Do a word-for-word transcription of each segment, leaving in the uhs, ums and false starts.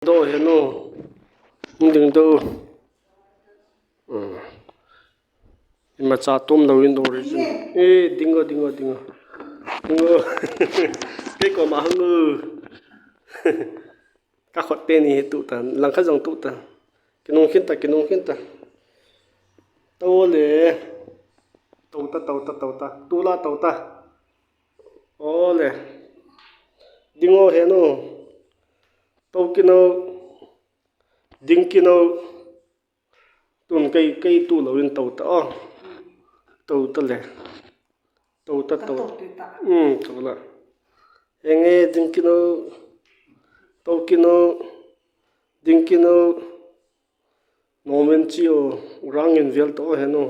Do he no. Ding do. Hmm. Imacha tum lo in do ri chu. Eh, ding o, ding o, ding o. Ding o. Kei koma hung o. Ka khut teni hi tu ta, langkhat jong tu ta. Kinung khin ta, kinung khin ta. To le. To ta, to ta, to ta. Tu la to ta. O le. Ding o he no. To kino. Ding kino. Tun kei, kei tu lo in to ta o. To ta le. To ta, to. Hmm, to la. Henge, ding kino. To kino. Ding kino. Nomen chi o. Rang in vel to he no.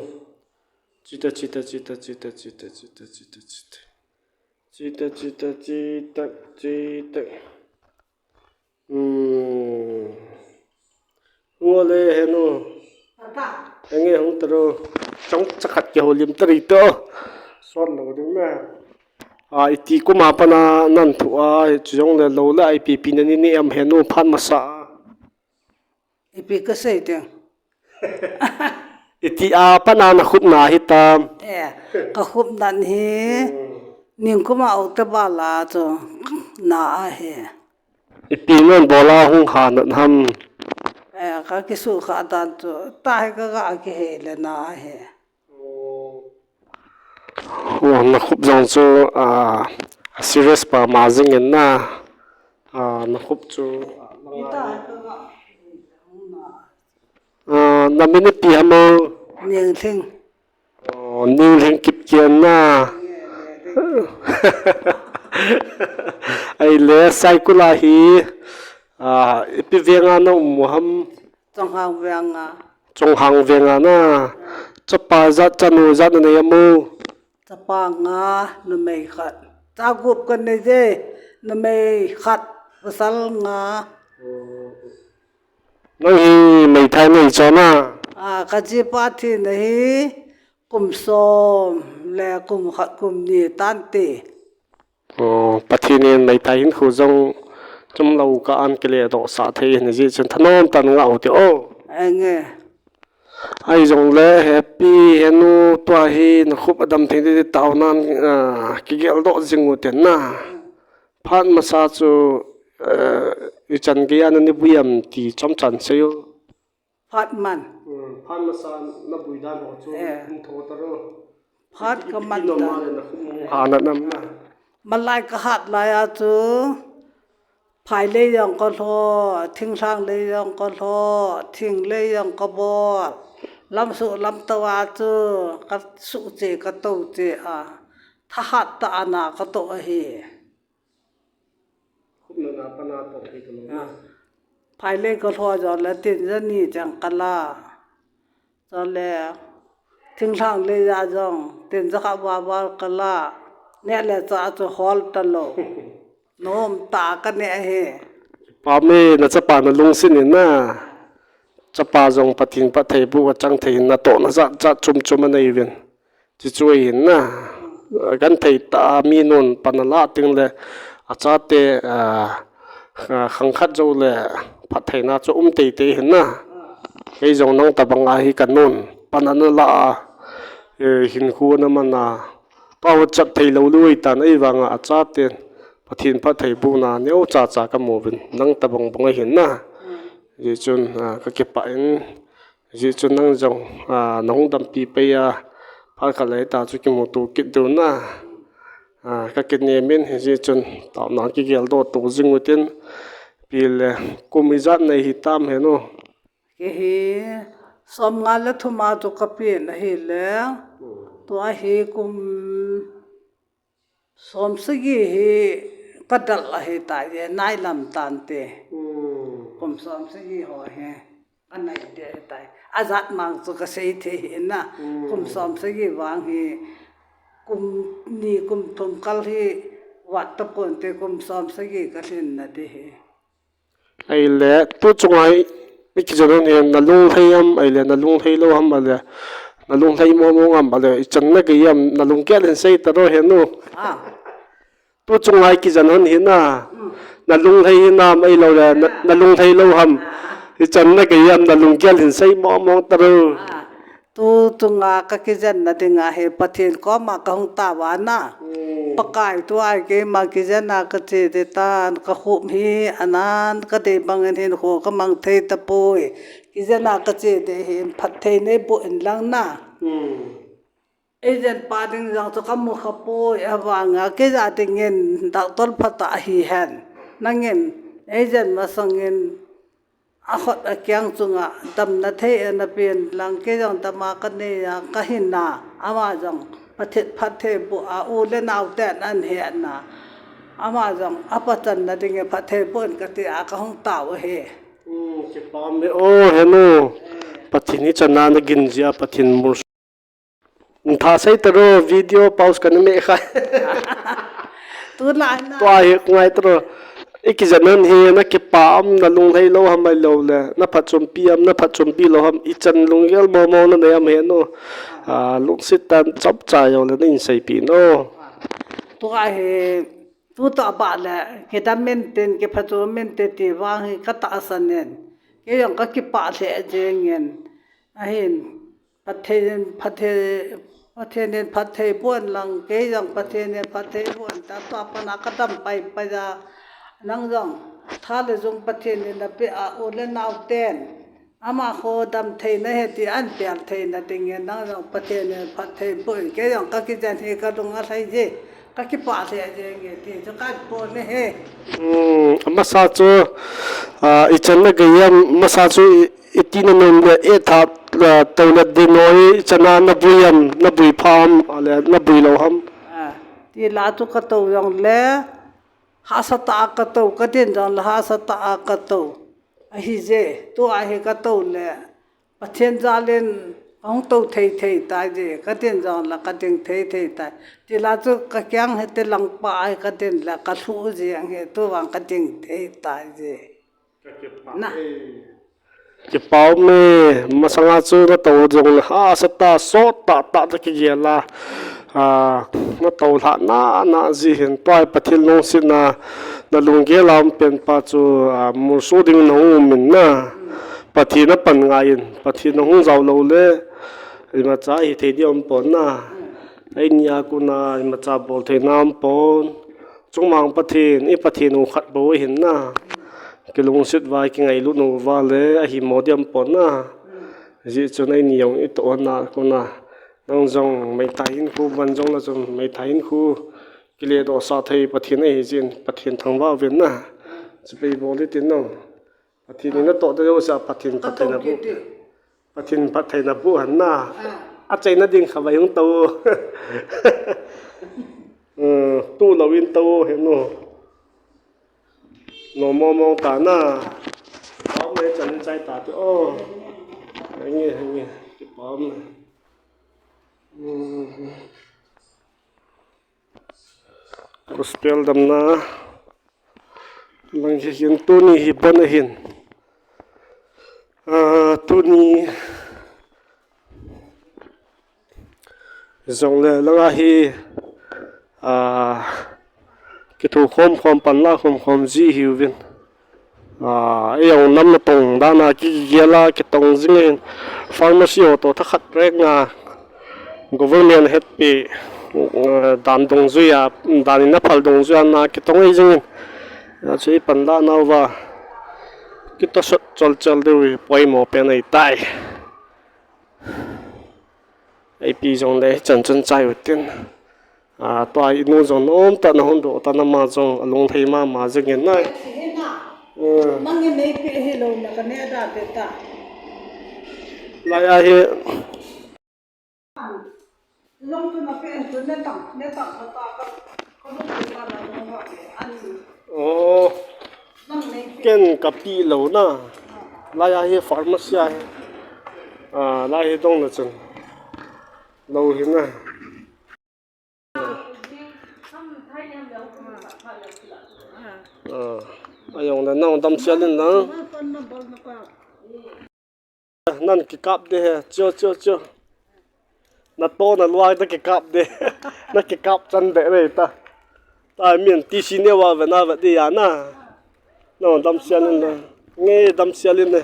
Chita, chita, chita, chita. Chita, chita, chita, chita. Hmm. Hung o le he no. Henge hung ta ro. Chang chakhat ke ho lim ta ri to. Sot lo ding na. A, iti kum a pana nan thu a, chu jong le lo le a ipi pi na ni ni am he no phat masa. Ipi ka sei ding. Iti a pana na khupna hi tam. Eh, ka khupna hi. Hmm. Ning kum a o te ba la chu na a he. Ipi non bola hung ha na ham. Eh, ka kisu kha dan chu, ta he ka ga ki he le na he. Oh, na khup jong chu, ah, a serious pa ma jing in na. Ah, na khup chu. Ita he ka ga. Ah, na min ipi ham o? Ning Thing. Oh, Ning Lhing Kipkian na. Ai le, Saikul a hi, ah, ipi veng a na um u ham? Chonghang veng a. Chonghang veng a na. Chapa ijat, chanu ijat na nei am o? Chapa nga, numei khat. Cha gup ka nei je, numei khat, pasal nga. Nang hi meithai nei chom a? Ah, ka jipa thina hi kum som le kum khat kum ni tan ti. Oh, Pathen in meithai hinkho jong chom lou ka an kile doh sah thei hin ji chun thanom tah in ngah u te o. Enge. Ahi jong le, happy, henu, tua hi, na khup adam thei ding ti tao nan, ah, kigel doh jing u ten na. Phat masa chu, eh, ichan gei a na ni bui am ti chomcha sei o. Phat man. Hmm, phat masa na bui dan ho chu, eh, hung tho ta ro. Phat ka man ta. Ipi, ipi nom a le na khup mu ha na nam na. Malai ka hat lai a chu, phai lei jong ka lho, thinglhang lei jong ka lho, thing lei jong ka bol. Lam suh lam to a chu, ka suh che, ka to che a. Thahat tah a na ka to ahi. Khupna na pa na to hi ka lo na. Ah. Phai lei ka lho jong le tin ja ni chang ka la. Chule, thinglhang lei a jong, tin ja kha val val ka la. Neh le chah chu hol ta lou. Nom tah ka neh hi. Pa me, na chapa na lungset in na. Chapa jong Pathen phattheiboh a chang thei in na tohna jat jat chom chom a nei uvin. Chuchu ahin na, genthei tah a mi nun pan a la teng le, a chate, ah, ah, khang khat jou le, phattheina chu um tei tei ahin na. Kei jong nang tabang a hi ka nun pan a na la a, eh, hinkho na man a, pao chat thei lou lou ahi tan ahi vang a, a chate, Pathen phattheibohna neo cha cha ka mu uvin, nang tabang bang ahin na. Hijeh chun, ah, ka kipah in, Hijeh chun nang jong, ah, na hung dampi pei a, phat khat le ta chu kimuto kit diu na, ah, ka kinem in, hijeh chun taona kigel doh to jing u tin, ipi le kum ijat nei hi tam he no. Kei hi, som nga le thum a chu ka pen ahi le, tua hi kum Som sagi hi ka dal ahi tai, nai lam tan te. Hmm. Kum som sagi ho hi ka nai te ahi tai. Ajat mang chu ka sei thei hi na. Hmm. Kum som sagi vang hi kum ni kum thum kal hi vat ta pon te kum som sagi ka lhin na te hi. Ahile, tu chunga hi, i kijen hon hi, na lunglhai am, ahile, na lunglhai lou ham, ahile, na lunglhai mong mong am, ahile, ichan na gei am, na lunggel hin sei ta ro he nu. Ah. Tu chunga hi kijen hon hi na, mm, Na lunglhai hinam ahilou le, na, na lunglhai lou ham. Ichan na gei ham, na lunggel hin sei mong mong taro. Ah, tu chunga ka kijenna dinga hi Pathen koma ka hung tao a na. Hmm. Pakai tua keima kijenna ka che ding tan, ka khum hi anan ka dei bangin hinkho ka mang thei tapoi. Kijenna ka che ding hin phatthei neiboh in lang na. Hmm. Agent pa ding jong chu ka mu kha poi, avanga keija dingin doctor phatah ahi hen. Nangin agent masangin akhut akeng chunga damna thei ana pen lang, kei jong dama ka nei a ka hin a, ama jong phatthei, phatthei boh a u le nao ten ahin het na. Ama jong apachanna dingin phatthei boh in kati a ka hung tao ahi. Hmm, kipa um e o, henu. Pathen ichan a na gin jia, Pathen mul Tha sei taro, video pause kana me kha. Tulai na. Tua hi ngai taro. I kijen nan hi na kipa am, na lunglhai lou ham ahilou le, na phatchompi am, na phatchompi lou ham, ichan lunggel mong mong na nei am henu. Ah, lungset tah chomcha jong le na hin seipeh in o. Tua hi, tu tobang le, kidam in tin, kiphatchom in tin ti vang hi ka tahsan in. Kei jong ka kipah lheh jeng in. Ahin, Pathen, Pathen, Pathen in phatthei boh in lang, kei jong Pathen in phatthei boh in, tua pat a ka dam pai pai a, nang jong tha le jung Pathen in na pe a, u le nao ten, amaho dam thei na hi ti ahin pel thei na dingin, nang jong Pathen in phatthei boh in, kei jong ka kijen hi ka lung alhai ji. Ka kipah lheh jeng e ti chu ka pon e he. Hmm, amasa chu, ah, ichan na gei am, amasa chu i, iti na nom le, e tha, ah, tou le ding noi, ichan a na bui am, na bui pha am, ale na bui lou ham. Ah, ti la chu ka tou jong le, hahsa tah a ka tou, ka din jong le, hahsa tah a ka tou. Ahi je, tua hi ka tou le, Pathen jal in ka hung tou thei thei tai je, ka din jong le ka ding thei thei tai. Ti la chu ka keng hi ti lang pa ai ka din le ka lhu jeng hi tu vang ka ding thei tai je. Na. Kipa um e, masanga chu na tou jong le hahsa tah, sot tah tah na kigel a. Ah, na tou lhah na, na ji hin tua hi Pathen lungsetna, na lunggel a um pen pa chu, ah, molso ding na hung um in na. Pathen a pan ngai in, Pathen na hung jao lou le, imacha hithei ding um pon na. Eini a kon a imacha bol thei na um pon. Chungmang Pathen, i Pathen u khat bou ahin na. Kilungset uva, kingailut uva le, ahi mo ding um pon na. Hijeh chun eini jong i tohna kon a. Nang jong meithai hinkho, van jong la chun meithai hinkho. Kile doh sah thei Pathen ahi jeh in, Pathen thangvah uvin na. Chibai bol le tin nang. Pathen in na toh deuh sah, Pathen phatthei na boh. Pathen phatthei na boh hen na. Ah. Achaina ding kha vai hung tou. Hmm, tu lou in tou henu. Nom mong mong ta na. Pao me chan chai ta te o. Hange, hange. Kipa me. Hmm. Gospel damna lang hi hin tuni hi bon ahin. Ah, tuni jongle langa hi, ah, kithokhom khom panla khom khom ji hiuvin. Ah, ei jong nam natong dan a kigel a kitong jing in, pharmacy ho toh thakhat rek nga government hetpi, eh, dan dungjui a, dan in aphal dungjui a na kitong ei jing in. Achu ei panla nauva kitosot chol chol deuh hi poimo pen ahitai. Eipi jongle hichan chun chai utin. Ah, tua inu jong nomtah na hung doh tan, ama jong alunglhai mama jeng in na. Eh. Nangin neipe hilou na ka neh da te ta. Lai a hi. Jong tu na pe tu ne tang, ne tang ka ta ka. Ka bu ka na ka ba ke ani. Oh. Nang neipe. Ken ka pe lou na. Lai a hi pharmacy a hi. Ah, lai hi dong na chun. Lou hi na. Ah, ajong le nang damsel in lang. Nan kikap de he, cho, cho, cho. Natoh na lua na kikap de. Na kikap chan de re ta. Ta min T C ne wa ve na ve de ya na. No, damsel in na. Nge damsel in na.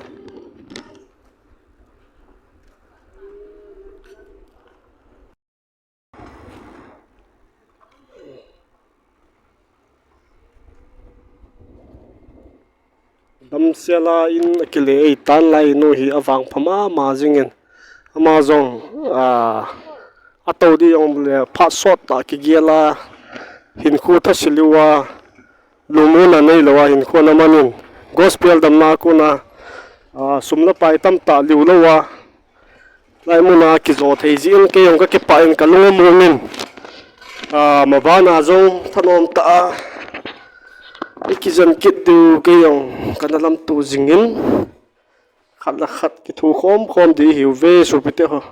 Damsel a in akile ei tan lai nu hi avang pha mama jingin. Ama jong, a, ato di jong le phat sot ta kigel a hinkho thasi liu a. Lungmonna neilou a hinkho ana man in, gospel damna kona, a, sum le pai tamtah liu lou a, lai muna kijo thei jin kei jong kakipah in kalung among in, a, mabana jong thanom tah a, i kijen kit diu kei jong kana lamto jingin, khat le khat kithu khom khom di hiuve sopite ho.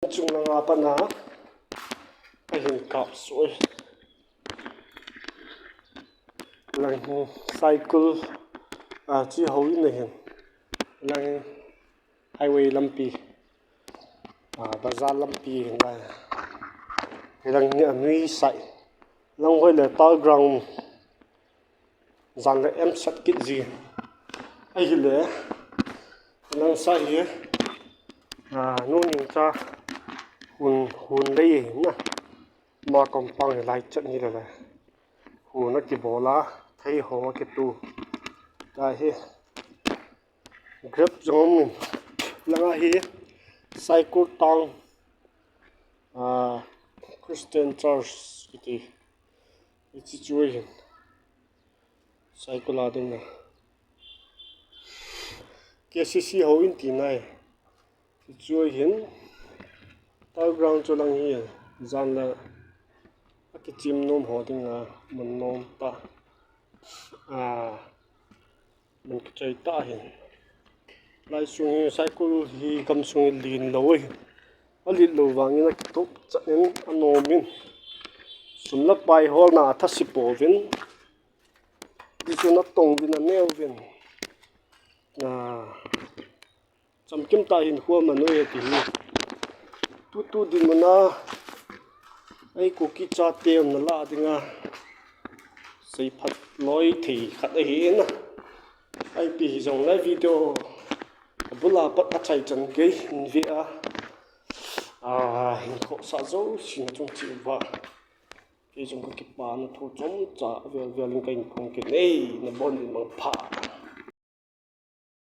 Chung langa pat a, ahin kap soi. Lang hi Saikul, a, chi houin ahin. Lang hi highway lampi, a, bazar lampi ahin lai. Lang hi anui sai. Lang hoi le ta ground. Jan le em sat kit ji. Ahile, lang sa hi, a, nu ning cha hun, hun lei na. Ma kompang lai chat ni le le. Hun akibol a, thei ho akitu. Ta hi. Grep jong min. Langa hi, Saikul Town, a, Christian Church kiti. Hichi chu ahin. Saikul a ding na. K C C houin tina ahi. Hichu ahin. Town ground chu lang hi. Jan le akichim nom ho dinga mun nom ta. A, mun kichai ta ahin. Lai sung hi Saikul hi gamsung hi len lou ahin. Alet lou vangin akitop chan in anom in. Sum le pai holna athasi pouvin. Hichu natong uvin aneo uvin. A, chamkim tah hinkho aman u ahi ti hi. Tutu dinmun a, ei Kuki chate umna lah dinga seiphat loi thei khat ahi na. Ipi hijongle video abul a pat achai chan gei hin ve a. A, hinkho sa jouse nachung cheh uva. Kei jong kakipana thu chomcha vel vel in kahin phong kit e, nabon uvin mangpha.